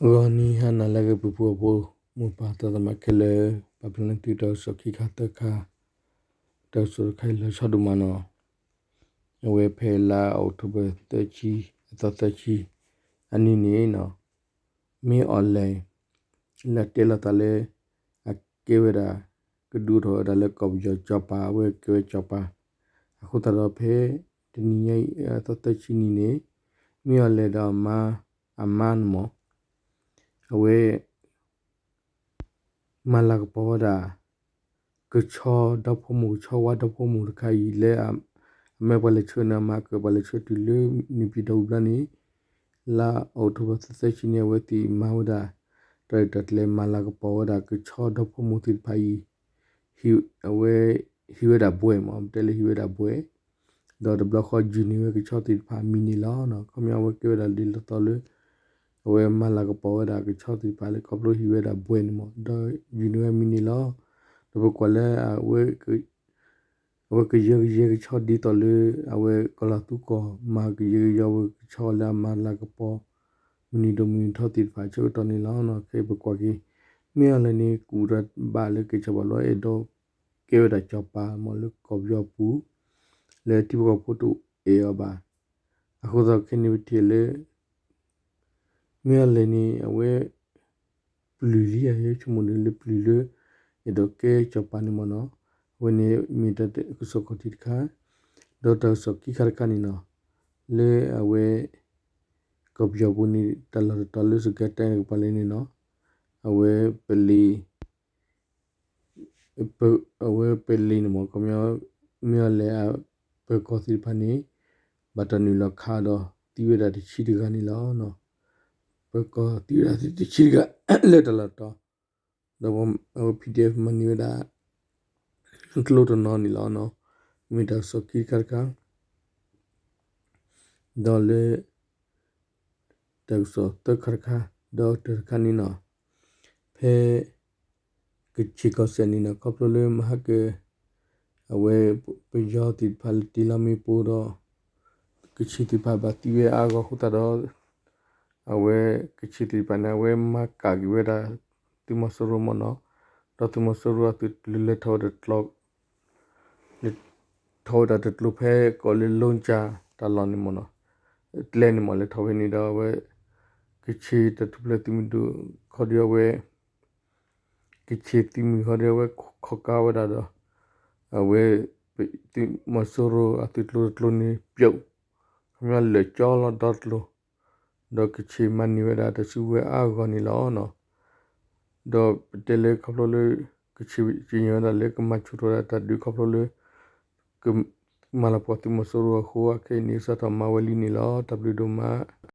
ဂီၤနံၤဟါနၤလၢအဂ့ၤ ပှၤဖှီၣ်ဖိ မိၢ်ပၢ်သရၣ်သမါခဲလၢာ်, ပာ်ဖျါန့ၢ်သုတၢ်ကစီၣ်ခံခါသၢခါ, တၢ်ကစီၣ်တခါအံၤလၢဆီဒိၣ်မးနီၤ, အဝဲဖဲလါအီးကထိဘၢၣ်သၢဆံ, အသီသၢဆံ, အနံၤန့ၣ်နီၤ, မ့ၢ်အီၤလဲၣ် လၢအတဲလိာ်သးလၢ အကဲဝဲဒၣ် ကဒုးအိၣ်ထီၣ်ဝဲဒၣ်လၢကီၢ်ပယီၤကၠီၤပၤ အဝဲကဲဝဲကၠီၤပၤ, အဃိသတးဒီးဖဲ တနံၤညါအံၤ အသီသၢဆံနံၤန့ၣ် မ့ၢ်အီၤလဲၣ်ဒီးအမါ, အမါန့ၣ်မး အဝဲ မၤလၤကပီၤဝဲဒၣ် ကဆီဒီဖိမိၢ် ကဆီဝါဒီဖိမိၢ်တခါအံၤလၢ အမ့ၢ်ပှၤလဲၤဆှၢန့ၢ်အမါ ကပှၤလဲၤဆှၢတုၤလၢ နံၣ်ပျံၤဒီဝံၤဘျီန့ၣ်, လါအီးကထိဘၢၣ်သၢဆံန့ၣ် အဝဲသ့ၣ်မၤဝဲဒၣ် တၢ်ရဲၣ်တၢ်ကျဲၤ မၤလၤကပီၤဝဲဒၣ် ကဆီဒီဖိမိၢ်သ့ၣ်တဖၣ်အံၤ အဝဲ ဟံးဝဲဒၣ်ဘှဲၣ်မး ပတဲလၢဟံးဝဲဒၣ်ဘှဲၣ်, ဒီးတဘျီဃီယုၢ်န့ၢ်ဝဲကဆီသ့ၣ်တဖၣ်အမံၤန့ၣ်လီၤ. ခီပညီအဝဲကဲဝဲဒၣ်ဒ်သိးလၢ အဝဲမၤလၤကပီၤဝဲဒၣ်ကဆီသ့ၣ်တဖၣ်လၢ ခီဖျိဟံးဝဲဒၣ်ဘှဲၣ်န့ၣ်မး ဒီးယုၢ်န့ၢ်ဝဲအမံၤန့ၣ်လီၤ. ဒီးပကွၢ်လၢ အဝဲကယၢကယဲကဆီဒ်သိးလၢ အဝဲကီၤလၤသူကီၢ် မၤကယၢကယီဝဲကဆီလၢအမၤလၤကပီၤ မုၢ်နံၤဒိၣ်မုၢ်နံၤထီသ့ၣ်တဖၣ်အဆၢကတီၢ်န့ၣ်လီၤ. ခဲအံၤပကွၢ်က့ၤ မ့ၢ်အီၤလဲၣ်န့ၣ် ကူၣ်တၢ်ဘၣ်လၢကဲကၠီၤပၤလီၤ အဲၣ်ဒိးကဲဝဲဒၣ်ကၠီၤပၤမးလၢကီၢ်ပယီၤပူၤ လၢထံဖိကီၢ်ဖိတအဲၣ်အီၤဘၣ်. အဃိသတးခဲအံၤန့ၣ်ပထံၣ်လၢ မ့ၢ်အီၤလဲၣ်န့ၣ် အဝဲ ပျုၢ်လံ ယဆိကမိၣ်န့ၣ်လၢပျုၢ်လၢ အဲၣ်ဒိးကဲကၠီၤပၤန့ၣ်မးနီၤ, အဝဲန့ၣ်မ့ၢ်တၢ်ကစီၣ်ခီၣ်ထံးတခါ, ဒီးတၢ်ကစီၣ်ခံခါတခါန့ၣ်နီၤ, လၢအဝဲ ကီၢ်ပယီၤပူၤန့ၣ် တၢ်လီၢ်တတီၤလၢစကဲတဲန့ၣ်ကပၤလဲၣ်န့ၣ်နီၤ, အဝဲပလံၤ အဝဲပလံၤန့ၣ်မး ခီပညီ မ့ၢ်အီၤလဲၣ် ပၢၤကီၢ်သ့ၣ်တဖၣ်န့ၣ် ဘၣ်တၢ်နုာ်လီၤခးဒီး သံဝဲဒၣ်တဆံတဂၤန့ၣ်လီၤ. ပၢၤကီၢ်သံဝဲဒၣ်တဆံတဂၤ လၢတၢ်လီၢ်တတီၤ, ဒီးအဝဲ PDF မၤန့ၢ်ဝဲဒၣ် ကျိတနီၤန့ၣ်လီၤ. မ့ၢ်တၢ်ကစီၣ်ခံတခါတခါ ဒီးလၢ တၢ်ကစီၣ်သၢခါတခါ, ဒီးတၢ်တခါန့ၣ်နီၤ, ဖဲ ကချ့ၣ်ကီၢ်စဲၣ်န့ၣ်နီၤ ခီဖျိလၢမဟါက အဝဲ ပယီၤသ့ၣ်တဖၣ်လၢတ့လီၤမ့ၣ်ပိၢ်ဒီး ကချ့ၣ်သ့ၣ်တဖၣ်ဘၣ်သံဝဲအါဂီၢ်အဃိသတးဒီး အဝဲကချ့ၣ်သ့ၣ်တဖၣ်န့ၣ် အဝဲမၤကၣ်က့ၤဝဲဒၣ် သုးမီၤစိရိၤမ့ၢ်နီၤ, ဒီးသုးမီၤစိရိၤအသုးကလုာ်လဲၤထီၣ်ဝဲတကျိၤ လဲၤထီၣ်ဝဲဒၣ်တကျိၤဖဲကိးလၢလိကၠၢ်တၢ်လီၢ်န့ၣ်မ့ၢ်နီၤ, ကျဲန့ၣ်မ့ၢ်လဲၤထီၣ်ဖဲန့ၣ်ဒီးအဝဲ ကချ့ၣ်တၢ်ထူၣ်ဖျဲးသုးမုၢ်ဒိၣ်ခီဒီးအဝဲ ကချ့ၣ်သုးမုၢ်ခီဒီးအဝဲ ခီကါဝဲဒၣ်ဒီး အဝဲ သုးမီၤစိရိၤအသုးကျိၤတကျိၤန့ၣ်ပျီ ခီပညီလၢာ်ကၠီလီၤဒီတကျိၤ, ဒီးကချ့ၣ်မၤန့ၢ်ဝဲဒၣ်တၢ်စုကဝဲၤအါဂီၢ်န့ၣ်လီၤ. ဒီးပတဲလၢခီဖျိလၢ ကချ့ၣ်စံၣ်ညီၣ်ဝဲဒၣ်လၢကမၤဆူၣ်ထီၣ်ဝဲဒၣ်တၢ်ဒုးခီဖျိလၢ ကမၤလီၤပှီၢ်သုးမီၤစိရိၤအဃိ အခဲအံၤန့ၣ် စးထီၣ်မၤဝဲလံန့ၣ်လီၤ. တၢ်ဘျုးဒိၣ်မး